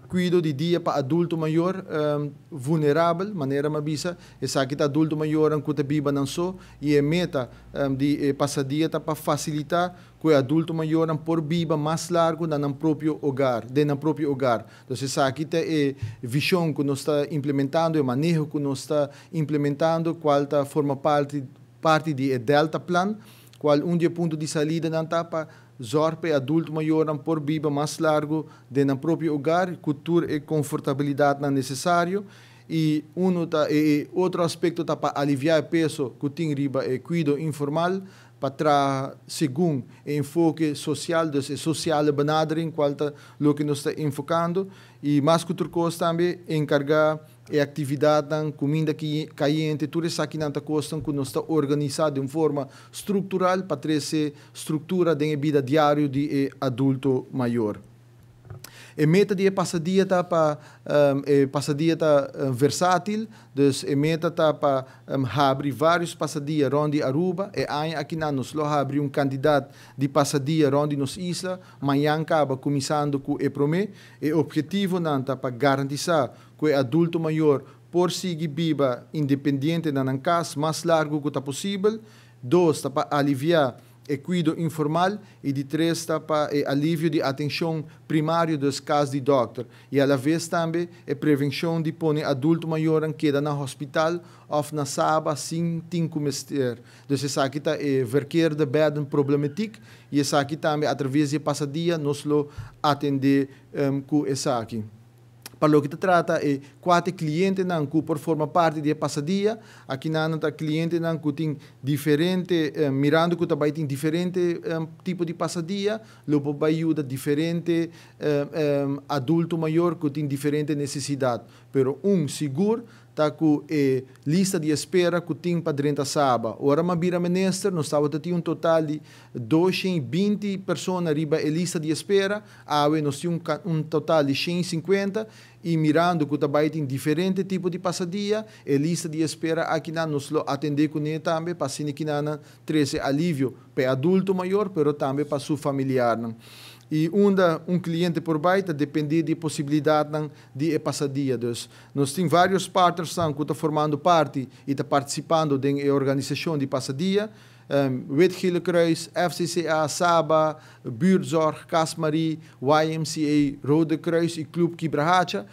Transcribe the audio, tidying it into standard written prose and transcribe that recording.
Cuido di dia pa adulto mayor vulnerabel, manera m'a bisa, esaki ta adulto mayor cu ta biba nan so, y e meta di pasadia ta pa facilita cu e adulto mayor por biba mas largo na nan propio hogar, den nan propio hogar. Anto, esaki ta e vision cu nos ta implementando, e maneho cu nos ta implementando, cual ta forma parti di Delta Plan, cual un di punto di salida nan ta pa zorg pa adulto mayor por biba mas largo den nan propio hogar, cu tur e confortabilidad necesario. Y uno ta, e otro aspecto ta pa alivia e peso cu tin riba e cuido informal, pa traha segun e enfoke social, dus e sociale benadering, cual ta loke nos ta enfocando, y mas cu tur cos tambe encarga e actividad, cuminda cayente, tur esaki nan ta cos cu nos ta organisa di un forma structural pa trece structura den bida diario di adulto mayor. E meta di pasadia ta pa e pasadia ta versátil, dus e meta ta pa habri varios pasadia rond di Aruba. E aña aki nos lo habri un cantidad di pasadia rond di nos isla, mañan caba cuminsando cu e prome. E obhetivo nan ta pa garantisa cu e adulto mayor por sigui biba independiente na cas mas largo cu ta posibel. Dos, ta pa alivia e cuido informal, y di tres ta pa e alivio di atencion primario di cas di dokter y a la vez tambe e prevencion di pone adulto mayor keda na hospital of na SABA sin tin cu mester. Dus esaki ta e verkeerde bedden problematiek y esaki tambe atraves di pasadia nos lo atende cu esaki. Pa loke ta trata e cuater clientenan cu por forma parti di pasadia, aki nan ta clientenan cu tin diferente, mirando cu tambe tin diferente tipo di pasadia, lo por yuda diferente adulto mayor cu tin diferente necesidad. Pero un sigur ta cu e lista di espera cu tin pa drenta SABA. Ora m'a bira minister, nos tabata tin un total di 220 persona riba e lista di espera, awe nos tin un total di 150 y mirando cu tambe tin diferente tipo di pasadia, e lista di espera aki nos lo atende cune tambe, pa asina cu nan trece alivio pa adulto mayor, pero tambe pa su familiar. Y unda un cliente por bay ta depende di posibilidad di pasadia. Dus nos tin varios partners cu ta formando parti y ta participando den organisacion di pasadia. Wit Gele Kruis, FCCA, SABA, Buurtzorg, Casmarie, YMCA, Rode Kruis y Club Kibrahacha.